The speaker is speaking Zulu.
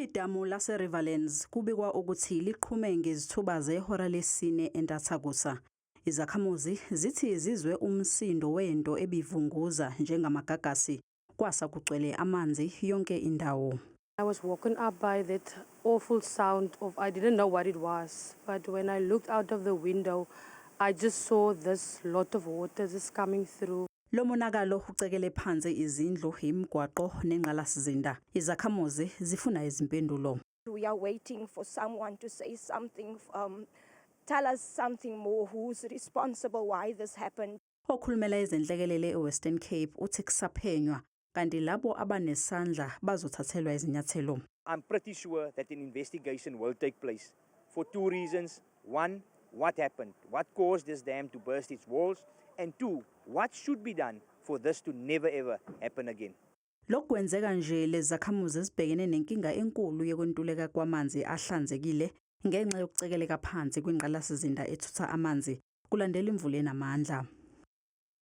Idamu lase-Riverlands kubikwa ukuthi liqhume ngezithuba zehora lesine entathakusa. Izakhamuzi zithi zizwe umsindo wento ebivunguza njengamagagasi, kwasa kugcwele amanzi yonke indawo. I was woken up by that awful sound of, I didn't know what it was, but when I looked out of the window, I just saw this lot of water just coming through. Lo monakalo ucekele phansi izindlu, imigwaqo nengqalasizinda. Izakhamuzi zifuna izimpendulo. We are waiting for someone to say something, tell us something more, who's responsible, why this happened. Okhulumela ezenhlekelele eWestern Cape uthi kusaphenywa kanti labo abanesandla bazothathelwa izinyathelo. I'm pretty sure that an investigation will take place for two reasons. One, what happened? What caused this dam to burst its walls? And two, what should be done for this to never ever happen again? Lokhu kwenzeka nje lezi zakhamuzi zibhekene nenkinga enkulu yokwentuleka kwamanzi ahlanzekile ngenxa yokucekeleka phansi kwingqalasizinda ethutha amanzi kulandela imvula enamandla.